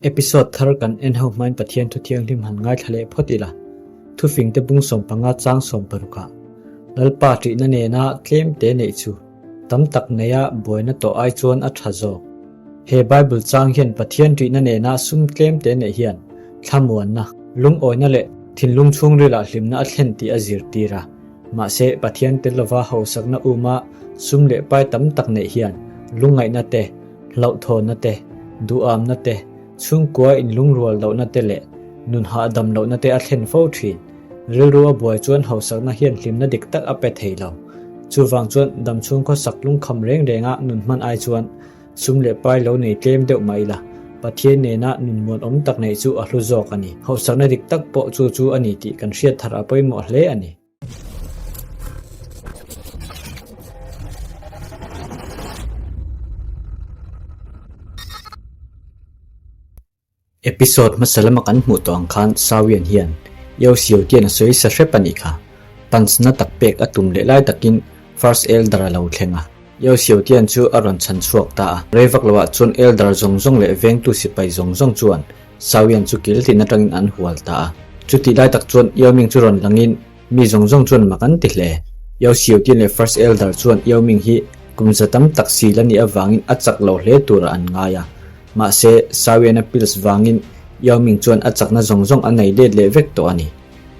Episode thar kan en ho hmain Pathian thu thianghlim han ngaithla leh phawt ila, thufingte bung 15 chang 60 ah Lalpa ṭihna nena tlem te neih chu tam tak neia buaina tawh ai chuan a ṭha zawk. He Bible chang hian Pathian ṭihna nena sum tlem te neih hian thlamuanna, lungawina leh thinlung chhungrilah hlimna a thlen tih a zirtir a. Mahse, Pathian tel lova hausakna uma sum leh pai tam tak neih hian lungngaihna te, hlauhthawnna te, duhamna te, chhungkua inlungrual lohna te leh nun hahdam lohna te a thlen fo thin. Rilru a buai chuan hausakna hian hlimna dik tak a pe thei lo. Chuvang chuan damchhung khawsak lungkham reng renga nun hman ai chuan sum leh pai lo nei tlem deuh mah ila, Pathian nena nun muanawm tak neih chu a hlu zawk a ni. Hausakna dik tak pawh chu chu a ni tih kan hriat thar a pawimawh hle a ni. Episode hmasa lama kan hmuh tawh ang khan Sawian hian Yeo Xiu Tian a sawi sa hrep a nih kha. Punch na tak pek a tum leh lai takin First Elder a lo thleng a. Yeo Xiu Tian chu a rawn chhan chhuak ta a. Rei vak loah chuan Elder zawng zawng leh vengtu sipai zawng zawng chuan Sawian chu kil tin atangin an hual ta a. Chutih lai tak chuan Yao Ming chu rawn langin mi zawng zawng chuan mak an ti hle. Yao Xiaotian leh First Elder chuan Yao Ming hi kum za tam tak sil a nih avangin a chak lo hle turah an ngai a. Mahse, Sawian a pills vangin Yao Ming chuan a chakna zawng zawng a nei let leh vek tawh a ni.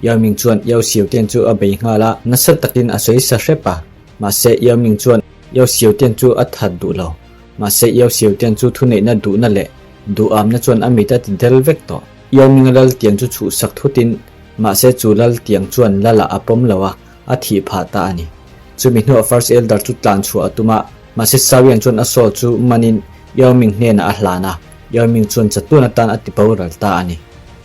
Yao Ming chuan Yao Xiaotian chu a bei nghal a, nasa takin a sawi sa hrep a. Mahse, Yao Ming chuan Yao Xiaotian chu a that duh lo. Mahse, Yao Xiaotian chu thuneihna duhna leh Duhamna chuan a mit a ti del vek tawh. Yao-Minga lal tiang chu chhuh sak thutin, mahse chu lal tiang chuan lala a pawm lo a, a thih phah ta a ni. Chumi hnuah First Elder chu tlan chhuah a tum a, mahse Sawian chuan a saw chu manin Yao-Ming hnenah a hlan a, Yao-Ming chuan chatuan atan a ti boral ta a ni.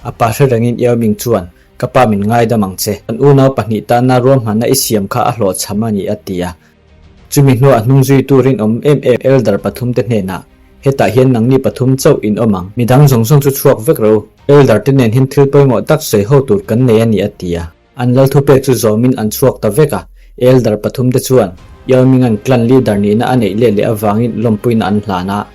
A pa hre rengin Yao-Ming chuan, Ka pa min ngaidam ang che. Kan unau pahnih tana ruahmanna i siam kha a hlawhchham a ni a ti a. Chumi hnuah hnung zuitu rinawm em em Elder pathum te hnenah, Hetah hian nangni pathum chauh in awm ang, midang zawng zawng chu chhuak vek ro, Elder te nen hian thil pawimawh tak sawi ho tur kan nei a ni a ti a. An lal thupek chu zawmin an chhuak ta vek a, Elder pathum te chuan Yao Ming-a'n clan leader nihna a neih leh leh avangin lawmpuina an hlan a,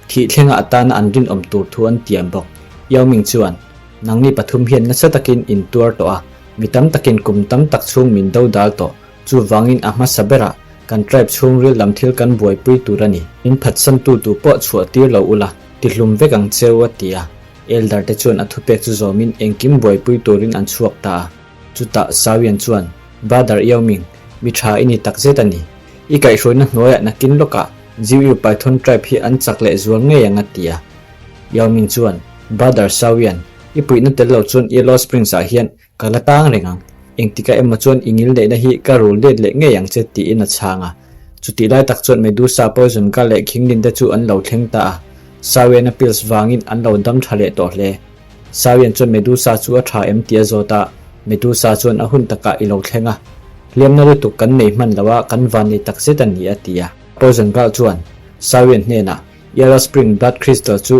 thih thlenga atana an rinawm tur thu an tiam bawk. Yao Ming chuan, Nangni pathum hian nasa takin in tuar tawh a, mi tam takin kum tam tak chhung min dodal tawh, Chuvangin a hmasa berah kan tribe chhungril lam thil kan buaipui tur a ni. Min phatsantu tu pawh chhuah tir lo ula, tihlum vek ang cheu a ti a. Elder te chuan a thupek chu zawmin engkim buaipui turin an chhuak ta a. Chutah Sawian chuan, Brother Yaoming, mi tha i ni takzet a ni. I kaihhruaina hnuaiah nakin lawkah Jiuyu Python tribe hi an chak leh zual ngei ang a ti a. Yaoming chuan, Brother Sawian, i puihna tel lo chuan Yellow Springs ah hian Ka la tang reng ang, engtikah emaw chuan i ngil neihna hi ka rul let leh ngei ang che tiin a chhang a. Chutih lai tak chuan Medusa, Poison Ka leh Khinglin te chu an lo thleng ta a. Sawian a pills vangin an lo dam tha leh tawh hle. Sawian chuan Medusa chu a tha em tih a zawt a, Medusa chuan a hun takah i lo thleng a. Hliamna lutuk kan nei hman lo a, kan van nei tak zet a ni a ti a. Poison Ka chuan Sawian hnenah Yellow Spring Blood Crystal chu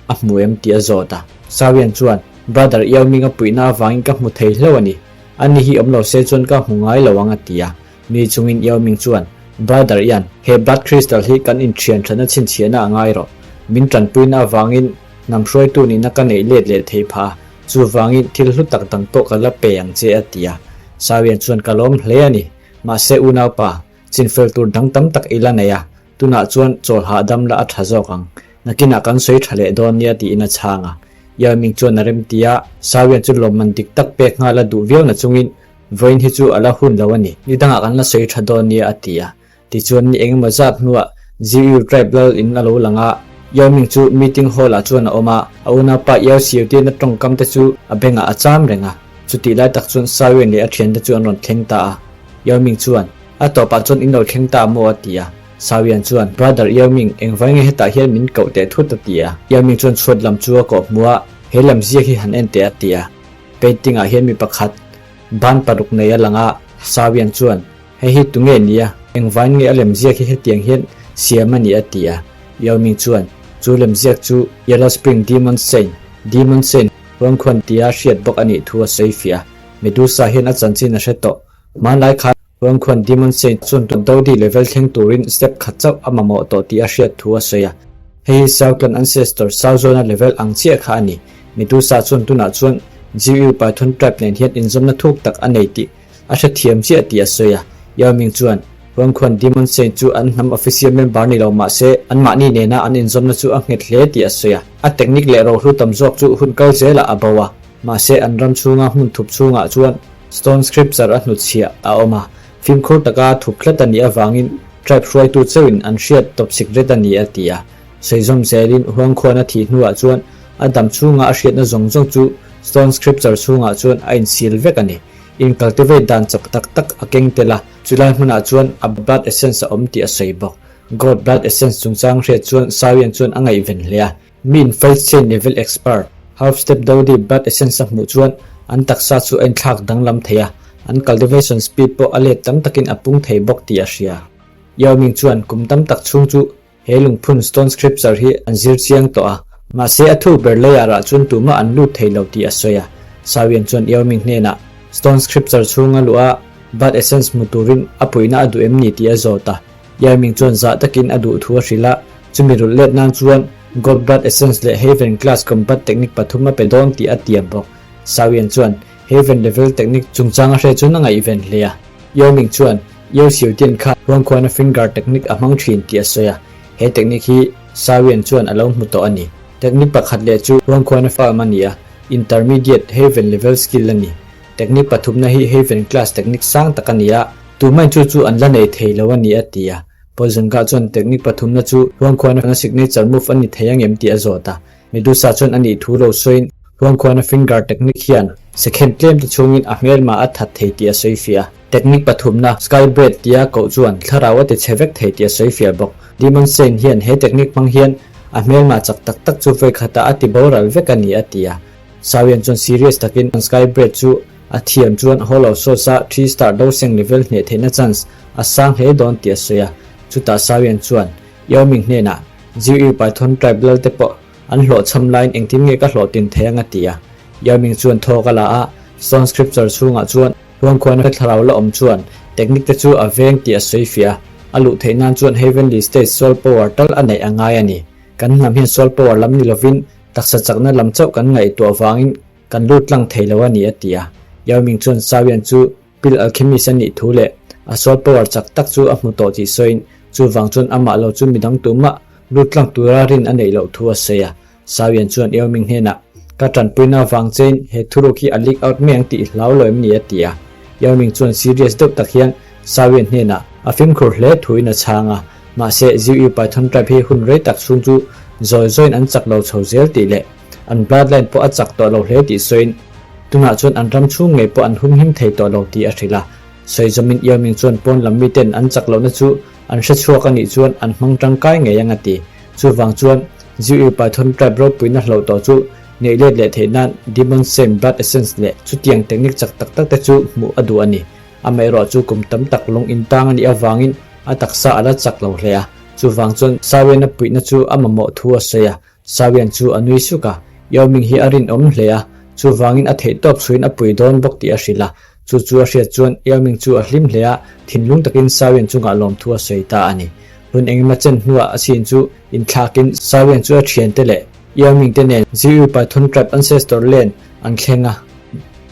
a hmu em tih a zawt a. Sawian chuan Brother Yao Ming a puihna avangin ka hmu thei hlauh a ni. Ani hi awm lo se chuan ka hmu ngai lo ang a ti a. Mi chungin Yao Ming chuan, Brother Ian, he blood crystal hi kan inthian thana chhinchhiahna a ngai rawh. Min tanpuina avangin hnam hruaitu nihna ka neih let leh thei phah a, chuvangin thil hlu tak dang pawh ka la pe ang che a ti a. Sawian chuan ka lawm hle a ni. Mahse unaupa, chinfel tur dang tam tak i la nei a, Tunah chuan chawl hahdam la a tha zawk ang. Nakinah kan sawi tha leh dawn nia tiin a chhang a. Yao Ming chuan a remti a, Sawian chu lawmman dik tak pek nghal a duh viau na chungin vawiin hi chu a la hun lo a ni. Ni dangah kan la sawi tha dawn nia a ti a. Tichuan ni engemaw zat hnuah Ziyu tribe lal in a lo lang a. Yao Ming chu meeting hall ah chuan a awm a, a unaupa Yao Xiu tiin a tawngkam te chu a bengah a cham reng a. Chutih lai tak chuan Sawian leh a thiante chu an rawn thleng ta a. Yao Ming chuan, A tawpah chuan in lo thleng ta maw a ti a. Sawian chuan, Brother Yao Ming, engvai nge hetah hian min koh teh thut a ti a. Yao Ming chuan chhuat lam chu a kawh hmu a, he lam ziak hi han en teh a ti a. Painting ah hian mi pakhat ban paruk nei a lang a, Sawian chuan, Hei hi tunge ni a, engvai nge a lem ziak hi hetiang hian siam a ni a ti a. Yao Ming chuan, Chu lem ziak chu Yellow Spring Demon Saint, Demon Saint, Huangkhuan tia hriat bawk a nih thu a sawi fiah a. Medusa hian a chanchin a hre tawh. Hmanlai khan Huangkhuan Demon Saint chuan Dodi level thleng turin step khat chauh a mamawh tawh tih a hriat thu a sawi a. Hei hi Sao Clan Ancestor Sao Zuana level ang chiah kha a ni. Medusa chuan tunah chuan GU Python Tribe nen hian inzawmna thuk tak a nei tih a hrethiam chiah tih a sawi a. Yao Ming chuan, Huangkhuan Demon Saint chu an hnam official member ni lo mah se, anmahni nena an inzawmna chu a nghet hle tih a sawi a. A technique leh rohlu tam zawk chu hun kal zelah a bo a, mahse an ram chhunga hmun thup chhungah chuan Stone Scripture a hnutchhiah a awm a. Fimkhur taka thup tlat a nih avangin tribe hruaitu chauhin an hriat tawp sikret a ni a ti a. Sawi zawm zelin Huangkhuan a thih hnuah chuan a dam chhunga a hriatna zawng zawng chu Stone Scripture chhungah chuan a insil vek a ni. In cultivate dan chak tak tak a keng tel a, chulai hmunah chuan a blood essence a awm tih a sawi bawk. God blood essence chungchang hriat chuan Sawian chuan a ngaihven hle a. Mi in fight chain level expert, half step Dodi blood essence a hmuh chuan an taksa chu a inthlak danglam thei a, an cultivation speed pawh a let tam takin a pung thei bawk tih a hria. Yao Ming chuan kum tam tak chhung chu he lungphun stone scripture hi an zir chiang tawh a, mahse a thu ber leiah rah chuan tumah an lut thei lo tih a sawi a. Sawian chuan Yao Ming hnenah stone scripture chhunga luh a blood essence hmu turin a puihna a duh em ni tih a zawt a. Yaiming chuan zah takin a duh thu a hrilh a, chumi rulh let nan chuan God Blood Essence leh Heaven Class Combat Technique pathum a pe dawn tih a tiam bawk. Sawian chuan Heaven Level Technique chungchang a hre chuan a ngaihven hle a. Yaoming chuan Yeo Xiutian kha Huangkhuana Finger Technique a hmang thin tih a sawi a, he technique hi Sawian chuan a lo hmu tawh a ni. Technique pakhat leh chu Huangkhuana Farm a ni a, Intermediate Heaven Level Skill a ni. Technique pathumna hi Heaven Class Technique sang tak a ni a, Tumai chu chu an la nei thei lo a ni a ti a. Poison Guard chuan technique pathumna chu Huangkhuana signature move a ni thei ang em tih a zawt a. Medusa chuan a nih thu lo sawiin Huangkhuana finger technique hian second tlem te chhungin a hmelma a that thei tih a sawi fiah a. Technique pathumna Sky Breath tia koh chuan thlarau a ti chhe vek thei tih a sawi fiah bawk. Demon Saint hian he technique hmang hian a hmelma chak tak tak chu vawi khatah a ti boral vek a ni a ti a. Sawian chuan serious takin Sky Breath chu A thiam chuan Hall of Swords-a Three Star Doseng level hneh theihna chance a sang hle dawn tih a sawi a. Chutah Sawian chuan Yao Ming hnenah, Jiu Python tribe lal te pawh an hlawhchham laiin engtin nge ka hlawhtlin thei ang a ti a. Yao Ming chuan thawk a la a, Stone Scripture chhungah chuan Huangkhuana thlarau la awm chuan technique te chu a veng tih a sawi fiah a. A luh theih nan chuan Heavenly State Soul Power tal a neih a ngai a ni. Kan hnam hian Soul Power lam ni lovin taksa chakna lam chauh kan ngaihtuah vangin Kan lut tlang thei lo a ni a ti a. Yao Ming chuan Sawian chu Pill Alchemist a nih thu leh a soul power chak tak chu a hmu tawh tih sawiin chuvang chuan amah lo chu midang tumah lut tlang tura rin a neih loh thu a sawi a. Sawian chuan Yao Ming hnenah, Ka tanpuina avang chein he thuruk hi a leak out mai ang tih i hlau lo em ni a ti a. Yao Ming chuan serious deuh tak hian Sawian hnenah a fimkhur hle thuin a chhang a. Mahse, Ziu Python tribe hi hun rei tak chhung chu zawi zawiin an chak lo chho zel tih leh An bloodline pawh a chak tawh lo hle tih sawiin, tunah chuan an ram chhung ngei pawh an humhim thei tawh lo tih a hrilh a. Sawi zawmin Yao Ming chuan pawn lam miten an chak lohna chu an hre chhuak a nih chuan an hmang tangkai ngei ang a ti. Chuvang chuan Ziu Python tribe ropuina hloh tawh chu neih let leh theih nan Demon Same Blood Essence leh chutiang technique chak tak tak te chu hmuh a duh a ni. Amaherawh chu kum tam tak lung intang a nih avangin a taksa a la chak lo hle a. Chuvang chuan Sawiana puihna chu a mamawh thu a sawi a. Sawian chu a nui suk a, Yao Ming hi a rinawm hle a, chuvangin a theih tawp chhuin a pui dawn bawk tih a hrilh a. Chu chu a hriat chuan Yao Ming chu a hlim hle a, thinlung takin Sawian chungah lawmthu a sawi ta a ni. Hun engemaw chen hnuah a chin chu inthlakin Sawian chu a thiante leh Yao Ming te nen Ziyu Python Tribe Ancestor Land an thleng a.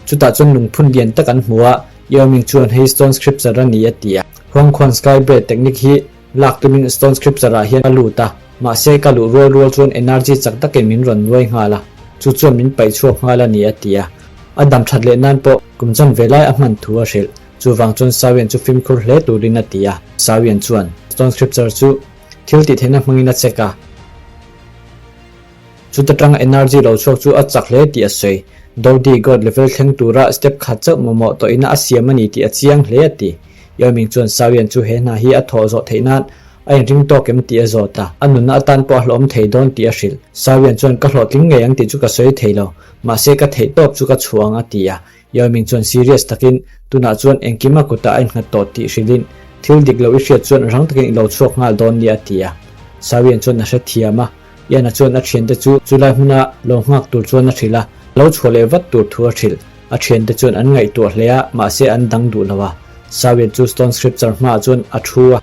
Chutah chuan lungphun lian tak an hmu a, Yao Ming chuan hei Stone Scripture a ni a ti a. Huangkhuan Sky Bread Technique hi Lak tumin Stone Scripture ah hian a lut a, mahse ka luh rual rual chuan energy chak takin min rawn nuai nghal a, chu chuan min paih chhuak nghal a ni a ti a. A dam that leh nan pawh kum chan ve lai a hman thu a hrilh, chuvang chuan Sawian chu fimkhur hle turin a ti a. Sawian chuan Stone Scripture chu thil tih theihna hmangin a check a. Chuta tanga energy lo chhuak chu a chak hle tih a sawi. Dodi God level thleng tura step khat chauh mamawh tawhina a siam a ni tih a chiang hle a ti. Yao Ming chuan Sawian chu he hna hi a thawh zawh theih nan a inring tawk em tih a zawt a, a nunna atan pawh a hlawhawm thei dawn tih a hrilh. Sawian chuan ka hlawhtling ngei ang tih chu ka sawi thei lo, mahse ka theih tawp chu ka chhuah ang a ti a. Yao Ming chuan serious takin tunah chuan engkim a kutah a innghat tawh tih hrilhin thil dik lo i hriat chuan rang takin i lo chhuak nghal dawn nia a ti a. Sawian chuan a hrethiam a. Ian-a chuan a thiante chu chulai hmuna lo nghak tur chuan a hrilh a, lo chhuah leh vat tur thu a hrilh. A thiante chuan an ngaihtuah hle a, mahse an dang duh lo a. Sawian chu Stone Scripture hmaah chuan a thu a.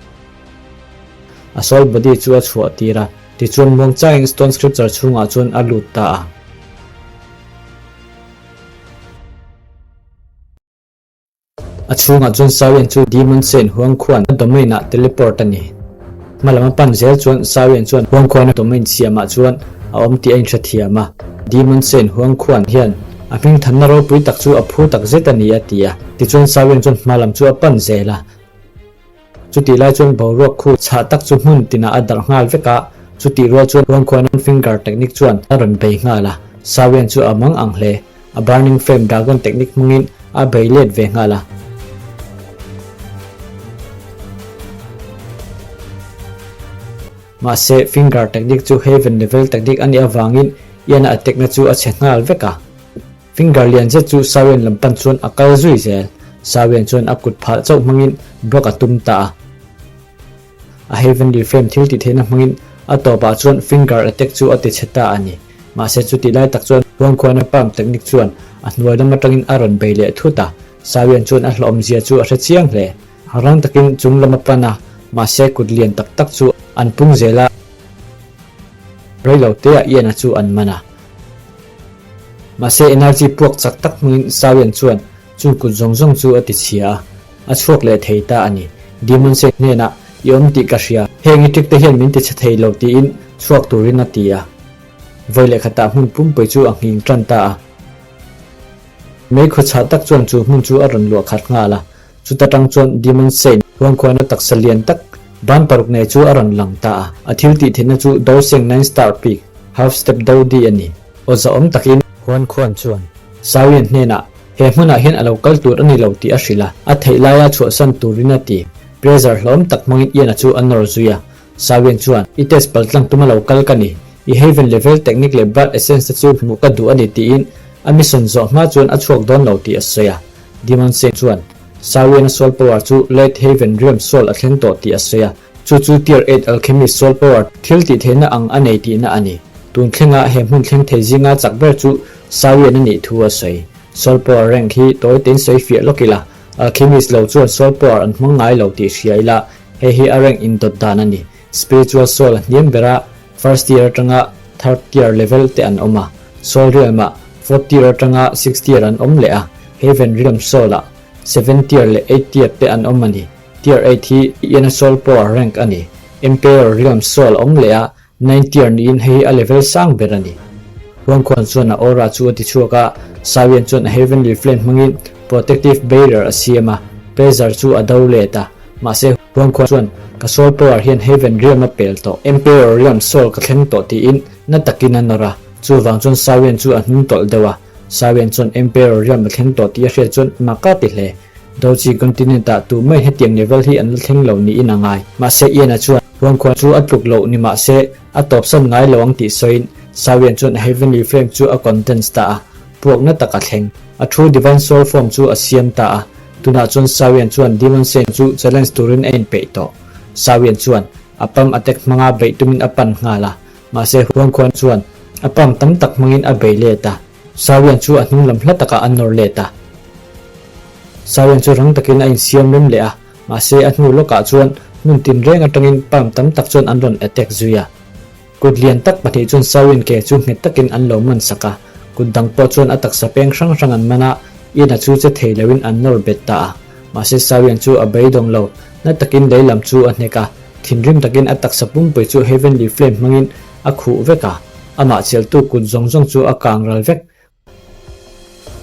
A soul body chu a chhuah tir a. Tichuan muangchangin Stone Scripture chhungah chuan a lut ta a. A chhungah chuan Sawian chu Demon Saint Huangkhuan a domain ah teleport a ni. Hma lam a pan zel chuan Sawian chuan Huangkhuan a domain siamah chuan a awm tih a inhrethiam a. Demon Saint Huangkhuan hian a hmingthanna ropui tak chu a phu tak zet a ni a ti a. Tichuan Sawian chuan hma lam chu a pan zel a. Chutih lai chuan boruak khu chhah tak chu hmun tinah a darh nghal vek a, chutih rual chuan Huangkhuanan finger technique chuan a rawn bei nghal a, Sawian chu a mang ang hle. A burning flame dragon technique hmangin a bei let ve nghal a. Mahse, finger technique chu heaven level technique a nih avangin Ian-a attack-na chu a chhe nghal vek a. Finger lian zet chu Sawian lam pan chuan a kal zui zel. Sawian chuan a kut phah chauh hmangin block a tum ta a. A Heavenly Flame thil tih theihna hmangin a tawpah chuan finger attack chu a ti chhe ta a ni. Mahse chutih lai tak chuan Huangkhuana palm technique chuan a hnuai lam atangin a rawn bei leh thut a. Sawian chuan a hlawhawmzia chu a hre chiang hle. Rang takin chung lam a pan a, mahse kut lian tak tak chu an pung zel a. Reilo teah Ian-a chu an man a. Mahse energy puak chak tak hmangin Sawian chuan chung kut zawng zawng chu a ti chhia a, a chhuak leh thei ta a ni. Demon Sek hnenah, I awm tih ka hria, heng i trick te hian min ti chhe thei lo tiin chhuak turin a ti a. Vawi leh khatah hmun pumpui chu a nghing tan ta a. Mei khawchhah tak chuan chu hmun chu a rawn luah khat nghal a. Chuta tang chuan Demon Saint huangkhuaina taksa lian tak ban paruk nei chu a rawn lang ta a. A thil tih theihna chu Do Seng Nine Star Peak, Half Step Do Di a ni. Aw zahawm takin Huankhuan chuan Sawian hnenah he hmunah hian a lo kal tur a ni lo tih a hrilh a, a theih laia chhuahsan turin a ti. Pressure hlawm tak hmangin Ian-a chu a nawr zui a. Sawian chuan, I test paltlang tuma lo kal ka ni. I Haven level technique leh blood essence te chu hmuh ka duh a ni tiin a mission zawh hma chuan a chhuak dawn lo tih a sawi a. Demon Singh chuan, Sawian a soul power chu Late Haven Realm soul a thleng tawh tih a sawi a, chu chu Tier 8 Alchemist soul power thil tih theihna ang a nei tihna a ni. Tun thlenga he hmun thleng thei zinga chak ber chu Sawian a nih thu a sawi. Soul power rank hi tawi tein sawi fiah lawk ila, Alchemist lo chuan soul power an hmang ngai lo tih hria ila, hei hi a rank indawt dan a ni. Spiritual soul a hniam ber a, First tier atanga third tier level te an awm a, Soul Realm ah fourth tier atanga sixth tier an awm leh a, Heaven Realm Soul ah seventh tier leh eighth tier te an awm a ni. Tier eight hi Iana Soul Power rank a ni. Emperor Realm Soul a awm leh a, ninth tier niin hei hi a level sang ber a ni. Huangkhuan chuan a aura chu a ti chhuak a, Sawian chuan a Heavenly Flame hmangin protective barrier a siam a, pressure chu a do let a, mahse Huangkhua chuan, Ka soul power hian Heaven Realm a pel tawh, Emperor Realm soul ka thleng tawh tiin na takin a nawr a, chuvang chuan Sawian chu a hnung tawlh deuh a. Sawian chuan Emperor Realm a thleng tawh tih a hriat chuan mak a ti hle. Doji Continent ah tu mai hetiang level hi an la thleng lo niin a ngai. Mahse Ian-a chuan Huangkhua chu a tluk loh ni mahse a tawpsan ngai lo ang tih sawiin Sawian chuan a Heavenly Flame chu a condense ta a. Puakna tak a thleng. A thu Divine Soul Form chu a siam ta a. Tunah chuan Sawian chuan Demon Saint chu challenge turin a inpeih tawh. Sawian chuan a pam attack hmanga beih tumin a pan nghal a, mahse Huangkhuan chuan a pam tam tak hmangin a bei let a. Sawian chu a hnung lam hla takah a nawr let a. Sawian chu rang takin a insiam rem leh a, mahse a hnu lawkah chuan hmun tinreng atangin palm tam tak chuan an rawn attack zui a. Kut lian tak pahnih chuan Sawian ke chu nghet takin an lo man sak a, kut dang pawh chuan a taksa peng hrang hrang an man a, Ian-a chu che thei loin an nawr bet ta a. Mahse Sawian chu a beidawng lo, na takin lei lam chu a hnek a, thinrim takin a taksa pumpui chu Heavenly Flame hmangin a khuh vek a, amah cheltu kut zawng zawng chu a kang ral vek.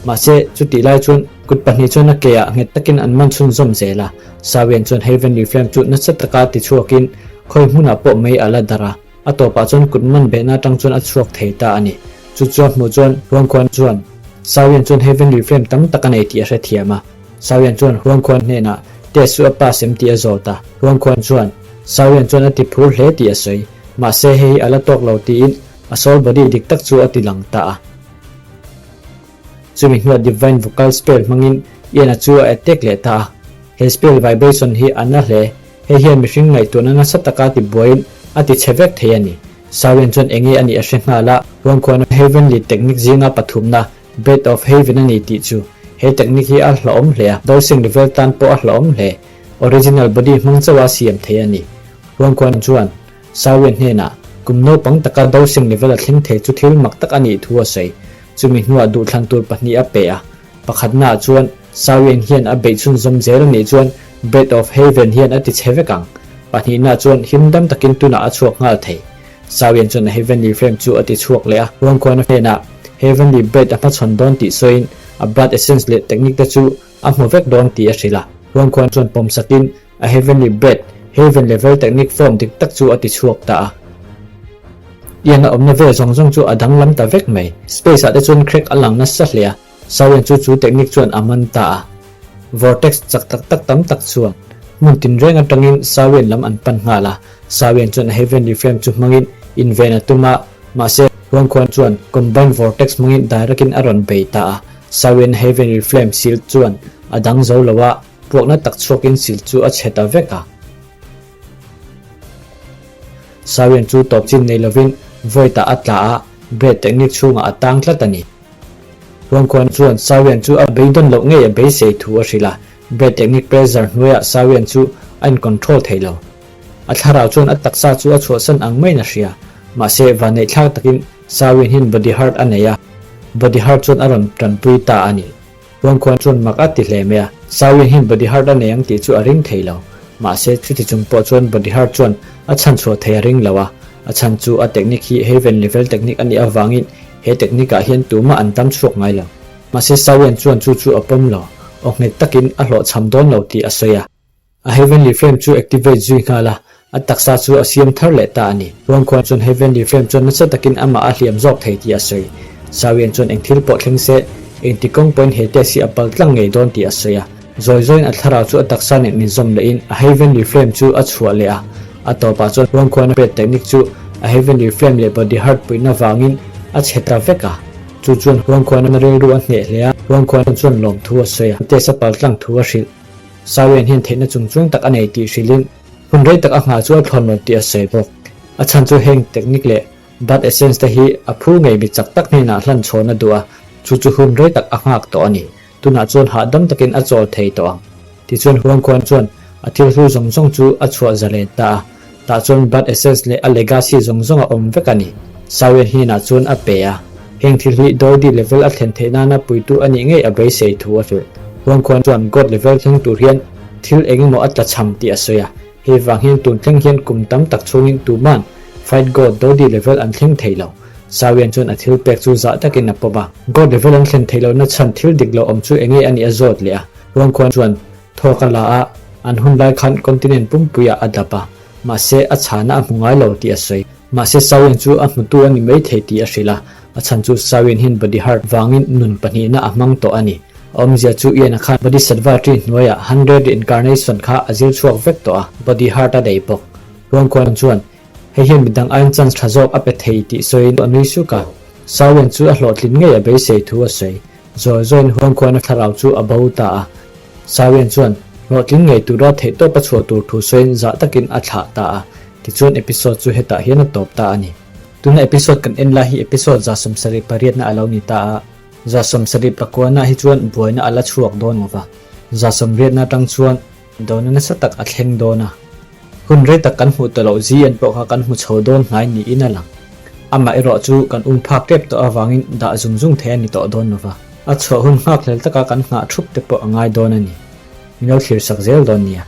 Mahse, chutih lai chuan kut pahnih chuan a ke ah nghet takin an man chhunzawm zel a. Sawian chuan Heavenly Flame chu nasa taka ti chhuakin khawi hmunah pawh mei a la darh a, a tawpah chuan kut man behna atang chuan a chhuak thei ta a ni. Chu chu a hmuh chuan Huangkhuan chuan Sawian chuan Heavenly Flame tam tak a nei tih a hrethiam a. Sawian chuan Huangkhuan hnenah test chu a pass em tih a zawt a. Huangkhuan chuan Sawian chuan a ti phur hle tih a sawi. Mahse, hei hi a la tawk lo tiin a soul body dik tak chu a ti lang ta a. Chumi hnuah Divine Vocal Spell hmangin Ian-a chu a attack leh ta a. He spell vibration hi a na hle. Hei hian mihring ngaihtuahna nasa taka ti buaiin a ti chhe vek thei a ni. Sawian chuan enge a nih a hre nghal a, Huangkhuana Heavenly Technique zinga pathumna Breath of Heaven a ni tih chu. He technique hi a hlauhawm hle a, dosing level tan pawh a hlauhawm hle. Original body hmang chauha siam thei a ni. Huangkhuan chuan Sawian hnenah. Kum naupang taka dosing level a thleng thei chu thil mak tak a nih thu a sawi. Chumi hnuah duhthlan tur pahnih a pe a. Pakhatnaah chuan Sawian hian a beih chhunzawm zel a nih chuan Breath of Heaven hian a ti chhe vek ang. Pahnihnaah chuan himdam takin tunah a chhuak nghal thei. Sawian chuan a Heavenly Flame chu a ti chhuak leh a. Huangkhuana hnenah Heavenly Breath a hmachhawn dawn tih sawiin a blood essence leh technique te chu a hmu vek dawn tih a hrilh a. Huangkhuan chuan pawm sakin a Heavenly Breath, Heaven Level Technique form dik tak chu a ti chhuak ta a. Ian a awmna vel zawng zawng chu a danglam ta vek mai. Space ah te chuan crack a lang nasa hle a, Sawian chu chu technique chuan a man ta a. Vortex chak tak tak tam tak chuan hmun tinreng atangin Sawian lam an pan nghal a. Sawian chuan a Heavenly Flame chu hmangin inven a tum a, mahse Huangkhuan chuan Combined Vortex hmangin direct in a rawn bei ta a. Sawian Heavenly Flame shield chuan a dang zo lo a, Puakna tak chhuakin sil chu a chhe ta vek a. Sawian chu tawp chin nei lovin void-ah a tla a, bread technique chhungah a tang tlat a ni. Huangkhuan chuan Sawian chu a beidawn loh ngei a beisei thu a hrilh a, bread technique pressure hnuaiah Sawian chu a in-control thei lo. A thlarau chuan a taksa chu a chhuahsan ang maiin a hria. Mahse, vanneihthlak takin Sawian hian body heart a nei a, body heart chuan a rawn tanpui ta a ni. Huangkhuan chuan mak a ti hle mai a, Sawian hian body heart a nei ang tih chu a ring thei lo. Mahse, chuti chung pawh chuan body heart chuan a chhan chhuah thei a ring lo a, a chhan chu a technique hi Haven level technique a nih avangin he technique ah hian tumah an tam chhuak ngai lo. Mahse, Sawian chuan chu chu a pawm lo, aw nghet takin a hlawhchham dawn lo tih a sawi a. A Heavenly Flame chu activate zui nghal a, a taksa chu a siam thar leh ta a ni. Huangkhuan chuan Heavenly Flame chuan nasa takin amah a hliam zawk thei tih a sawi. Sawian chuan eng thil pawh thleng se, engti kawng pawhin he test hi a pal tlang ngei dawn tih a sawi a. Zawi zawiin a thlarau chu a taksa nen inzawm lehin a Heavenly Flame chu a chhuah leh a. A tawpah chuan Huangkhuana pet technique chu a Heavenly Flame leh Body Heart puihna vangin a chhe ta vek a. Chu chuan Huangkhuana rilru a hneh hle a, Huangkhuana chuan lawmthu a sawi a, test a pal tlang thu a hrilh. Sawian hian theihna chung chuang tak a nei tih hrilhin hun rei tak a nghah chu a thlawn lo tih a sawi bawk. A chhan chu heng technique leh blood essence te hi a phu ngei mi chak tak hnenah hlan chhawn a duh a, chu chu hun rei tak a nghak tawh a ni. Tunah chuan hahdam takin a chawl thei tawh ang. Tichuan Huangkhuan chuan a thil hlu zawng zawng chu a chhuah zalen ta a, tah chuan blood essence leh a legacy zawng zawng a awm vek a ni. Sawian hnenah chuan a pe a. Heng thil hi Dawidi level a thlen theih nana puitu a nih ngei a beisei thu a hrilh. Huangkhuan chuan God level thleng tur hian thil eng emaw a tlachham tih a sawi a, hei vang hian tun thleng hian kum tam tak chhungin tuman Fight God Dawidi level an thleng thei lo. Sawian chuan a thil pek chu zah takin a pawm a. God level an thlen theih lohna chhan thil dik lo awm chu eng nge a nih a zawt leh a. Huangkhuan chuan thawk a la a, an hun lai khan continent pumpuiah a dap a, mahse a chhana a hmu ngai lo tih a sawi. Mahse Sawian chu a hmutu a ni mai thei tih a hrilh a, a chhan chu Sawian hian body heart vangin nun pahnihna a hmang tawh a ni. A awmzia chu Ian-a khan Bodhisattva tree hnuaiah hundred reincarnation kha a zir chhuak vek tawh a, body heart a nei bawk. Huangkhuan chuan hei hian midang aiin chance tha zawk a pe thei tih sawiin a nui suk a. Sawian chu a hlawhtlin ngei a beisei thu a sawi. Zawi zawiin Huangkhuana thlarau chu a bo ta a. Sawian chuan hlawhtling ngei tura theihtawp a chhuah tur thu sawiin zah takin a thlah ta a. Tichuan episode chu hetah hian a tawp ta a ni. Tuna episode kan en lai hi episode 78 na a lo ni ta a, 74 na hi chuan buaina a la chhuak dawn lo va, 80 na atang chuan dona nasa tak a thleng dawn a. Hun rei tak kan hmuh tawh loh zi an pawh kha kan hmu chho dawn hnai niin a lang. Amah erawh chu kan um phak tep tawh avangin dah zung zung thei a ni tawh dawn lo va, a chhuah hun nghakhlel taka kan nghah thup te pawh a ngai dawn a ni. Min lo thlir sak zel dawn nia.